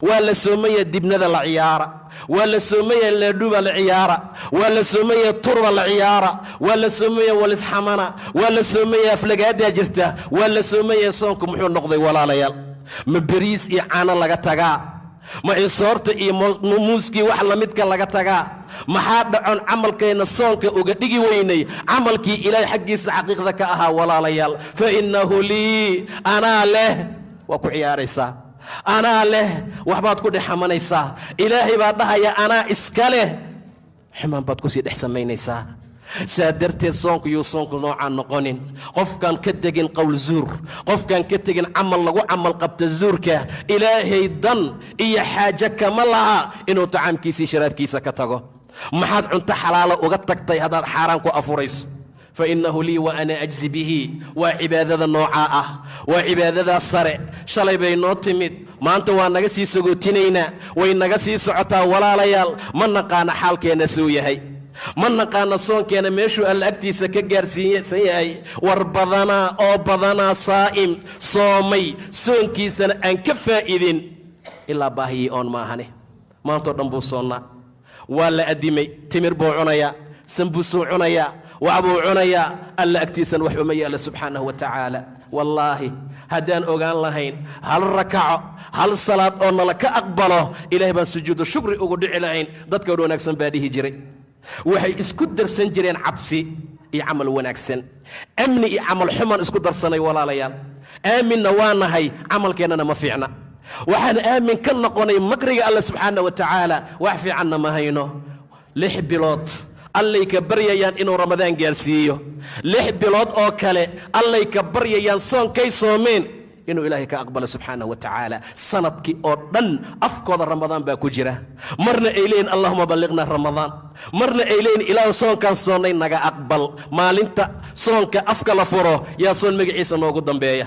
Waa la soomaya, dibnada la ciyaara. Waa la soomaya, leedhuba la ciyaara. Waa la soomaya, turba la ciyaara. Waa la soomaya, walisxamana. Waa la soomaya, aflagaadaa jirta. Waa la soomaya. Soonku muxuu noqday, walaalayaal? Ma beriis iyo caano laga tagaa? Ma insoorta iyo muuskii wax lamidka laga tagaa? Maxaa dhacon camalkeenna soonka uga dhigi weynay camalkii Ilaahay xaggiisa xaqiiqda ka ahaa, walaalayaal? Fa innahu lii, anaa leh. Waa ku ciyaaraysaa, anaa leh, waxbaad ku dhex xamanaysaa. Ilaahay baa dhahaya, anaa iska leh. Xumaan baad kusii dhex samaynaysaa. Saa darteed soonku yuu soonku noocaan noqonin. Qofkaan ka tegin qowl zuur, qofkaan ka tegin camal lagu camal qabta zuurka, Ilaahay dan iyo xaajo kama laha inuu tacaamkiisii sharaabkiisa ka tago. Maxaad cunto xalaala uga tagtay haddaad xaaraan ku afurayso? Fa innahu lii wa ana ajzi bihi. Waa cibaadada noocaa ah, waa cibaadadaa sare. Shalay bay noo timid, maanta waa naga sii sogootinaynaa, way naga sii socotaa, walaalayaal. Ma naqaana xaalkeenna suu yahay, ma naqaana soonkeena meeshuu Alla agtiisa ka gaarsiinsan yahay. War badanaa oo badanaa saa'im soomay, soonkiisana aan ka faa'idin ilaa baahiyii oon maahane. Maantao dhan buu soonnaa, waa la addimay, timir buu cunayaa, sambusuu cunayaa, waxbuu cunayaa, Alla agtiisana wax uma yaalla subxaanahu wa tacaala. Wallaahi, haddaan ogaan lahayn hal rakaco, hal salaad oo nala ka aqbalo, Ilahay baan sujuudu shukri ugu dhici lahayn. Dadka war wanaagsan baa dhihi jiray, waxay isku darsan jireen cabsi iyo camal wanaagsan. Amni iyo camal xumaan isku darsanay, walaalayaal. Aaminna waa nahay, camalkeennana ma fiicna. Waxaan aamin ka noqonay makriga Alle subxaana wa tacaala, wax fiicanna ma hayno. 6 bilood Allay ka baryayaan inuu Ramadaan gaarsiiyo. 6 bilood oo kale Allay ka baryayaan soonkay soomeen inuu Ilaahay ka aqbalo subxaanahu wa tacaala. Sanadkii oo dhan afkooda Ramadaan baa ku jira. Marna ay leeyihin, "Allahuma balliqna Ramadaan." Marna ay leeyihin, "Ilaahu soonkaan soonnay naga aqbal." Maalinta soonka afka la furo yaa soon magaciisa noogu dambeeya.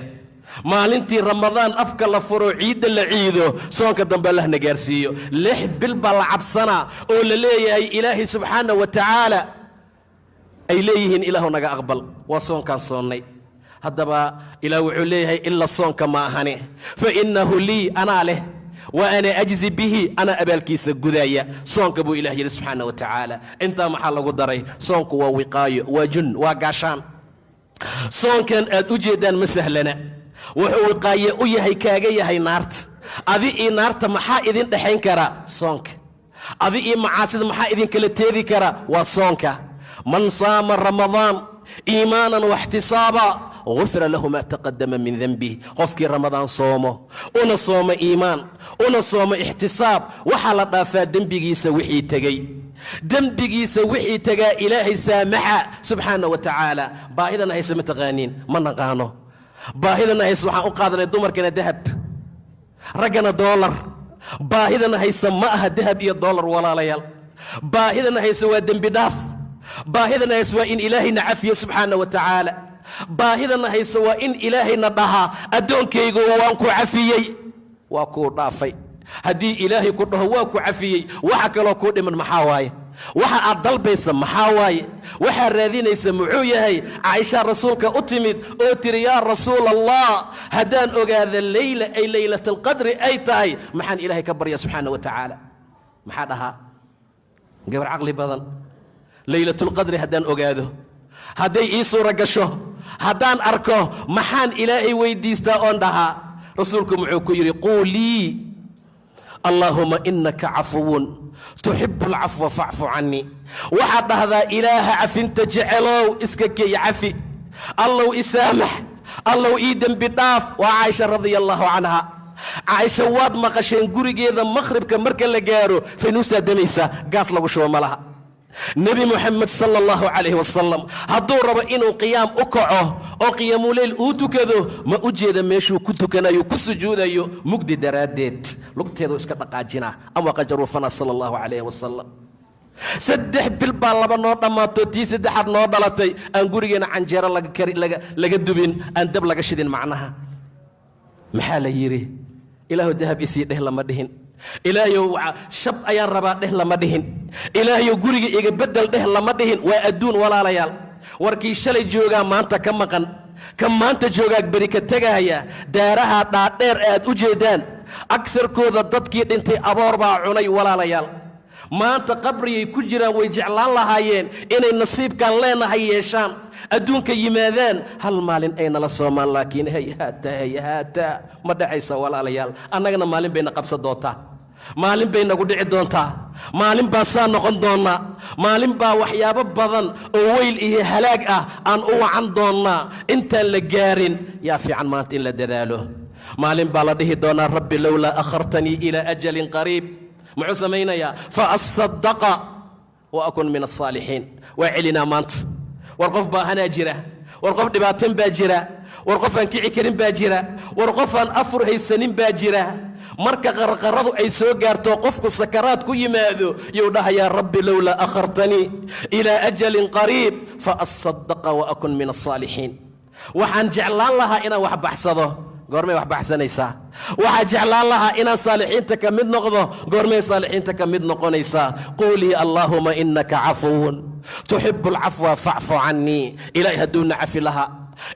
Maalintii Ramadaan afka la furo, ciidda la ciido, soonka dambe Allahna gaarsiiyo. 6 bil baa la cabsanaa oo la leeyahay Ilaahay subxaana wa tacaala, ay leeyihiin, "Ilaahu naga aqbal waa soonkaan soonnay." Haddaba Ilaah wuxuu leeyahay, ila soonka ma ahane, fa innahu lii, anaa leh, wa ana ajzi bihi, anaa abaalkiisa gudaaya soonka, buu Ilah yidhi subxaana wa tacaala. Intaa maxaa lagu daray? Soonku waa wiqaayo, waa jun, waa gaashaan. Soonkan aad u jeeddaan ma sahlana. Wuxuu wiqaaye u yahay, kaaga yahay naarta. Adi iyo naarta maxaa idin dhexayn kara? Soonka. Adi iyo macaasida maxaa idinkala teedi kara? Waa soonka. Man saama Ramadaan iimaanan waxtisaaba gufira lahu ma taqadama min denbih. Qofkii Ramadaan soomo, una soomo iimaan, una soomo ixtisaab, waxaa la dhaafaa dembigiisa wixii tegey. Dembigiisa wixii tegaa Ilaahay saamaxa subxaana wa tacaala. Baahidana hayse ma taqaaniin? Ma naqaano baahidana hayse. Waxaan u qaadanay dumarkana dahab, raggana doolar. Baahidana hayse ma aha dahab iyo doolar, walaalayaal. Baahidana hayse waa dembi dhaaf. Baahidana hayse waa in Ilaahayna cafiyo subxaana wa tacaala. Baahidana hayse waa in Ilaahayna dhahaa, "Addoonkaygu waan ku cafiyey, waa kuu dhaafay." Haddii Ilaahay ku dhaho, "Waa ku cafiyey," waxa kaloo kuu dhiman maxaa waaye? Waxa aad dalbaysa maxaa waaye? Waxaa raadinaysa muxuu yahay? Caaishaa Rasuulka u timid oo tiri, "Yaa Rasuul Allah, haddaan ogaada leyla ay Leylat Alqadri ay tahay, maxaan Ilaahay ka barya subxaana wa tacaala?" Maxaa dhahaa gabar caqli badan? Leylatulqadri haddaan ogaado, hadday ii suura gasho, haddaan arko, maxaan Ilaahay weydiistaa oon dhahaa? Rasuulku muxuu ku yidhi? "Quulii: Allaahuma inaka cafuwun tuxibu alcafwa facfu cannii." Waxaad dhahdaa, "Ilaaha cafinta jecelow, iska key cafi. Allow isaamax, Allow ii dembi dhaaf." Waa Caaisha radia allahu canha. Caaisha waad maqasheen, gurigeeda makhribka marka la gaaro faynuustaa damaysa, gaas lagu shubo ma laha. Nebi Moxamed sala allahu calayhi wasalam hadduu rabo inuu qiyaam u kaco oo qiyaamuleyl uu tukado, ma u jeeda meeshuu ku tukanayo, ku sujuudayo, mugdi daraaddeed. Lugteedu iska dhaqaajinaa ama qajaruufana sala allahu calayhi wasalam. 3 bil baa laba noo dhammaato, tii saddexaad noo dhalatay, aan gurigeena canjeero laga kari, laga dubin, aan dab laga shidin. Macnaha maxaa la yidhi? "Ilaahu dahab isii" dheh lama dhihin. "Ilaahayow shab ayaan rabaa" dheh lama dhihin. "Ilaahayow guriga iga beddel" dheh lama dhihin. Waa adduun, walaalayaal. Warkii shalay joogaa maanta ka maqan, ka maanta joogaa beri ka tegaaya. Daaraha dhaadheer ee aad u jeedaan Agarkooda dadkii dhintay aboor baa cunay. Walaalayaal, maanta qabriyay ku jiraan. Way jeclaan lahaayeen inay nasiibkaan leenahay yeeshaan, adduunka yimaadaan, hal maalin ay nala soomaan, laakiin hayhaata, hayhaata, ma dhacaysa. Walaalayaal, annagana maalin bayna qabsan doontaa, maalin bay nagu dhici doontaa, maalin baa saa noqon doonnaa, maalin baa waxyaabo badan oo weyl iyo halaag ah aan u wacan doonnaa. Intaan la gaarin yaa fiican maanta in la dadaalo. Maalin baa la dhihi doonaa: "Rabbi, lowlaa akhartanii ilaa ajalin qariib." Muxuu samaynayaa? "Faasadaqa wa akun min asaalixiin." Waa celinaa maanta. War qof baahanaa jira, war qof dhibaatan baa jira, war qof aan kici karin baa jira, war qof aan afur haysanin baa jira. Marka qarqaradu ay soo gaarto, qofku sakaraad ku yimaado, yuu dhahayaa: "Rabbi, lowlaa akhartanii ilaa ajalin qariib faasadaqa wa akun min asaalixiin. Waxaan jeclaan lahaa inaan wax baxsado." Goormay wax baxsanaysaa? Waxaa jeclaan lahaa inaan saalixiinta ka mid noqdo. Goormay saalixiinta ka mid noqonaysaa? Quulii: "Allaahuma inaka cafuwun tuxibu alcafwa facfu cannii." Ilaahay hadduuna cafi lahaa,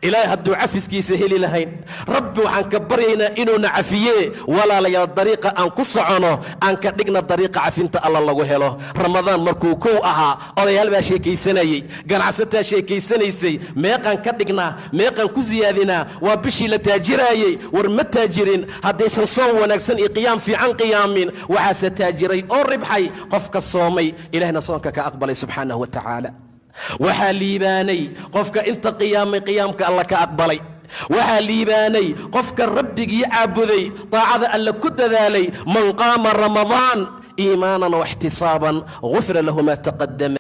Ilaahay hadduu cafiskiisa heli lahayn, Rabbi waxaan ka baryaynaa inuuna cafiye. Walaalayaal, dariiqa aan ku socono aan ka dhigna dariiqa cafinta Alla lagu helo. Ramadaan markuu kow ahaa, odayaal baa sheekaysanayey, ganacsataa sheekaysanaysay: meeqaan ka dhignaa, meeqaan ku siyaadinaa, waa bishii la taajiraayey. War ma taajirin haddaysan soon wanaagsan iyo qiyaam fiican qiyaamin. Waxaase taajiray oo ribxay qofka soomay, Ilahna soonka ka aqbalay subxaanahu wa tacaala. Waxaa liibaanay qofka inta qiyaamay qiyaamka Alla ka aqbalay. Waxaa liibaanay qofka Rabbigii caabuday, daacada Alla ku dadaalay. Man qaama Ramadaan iimaanan waxtisaaban gufira lahu maa taqadama.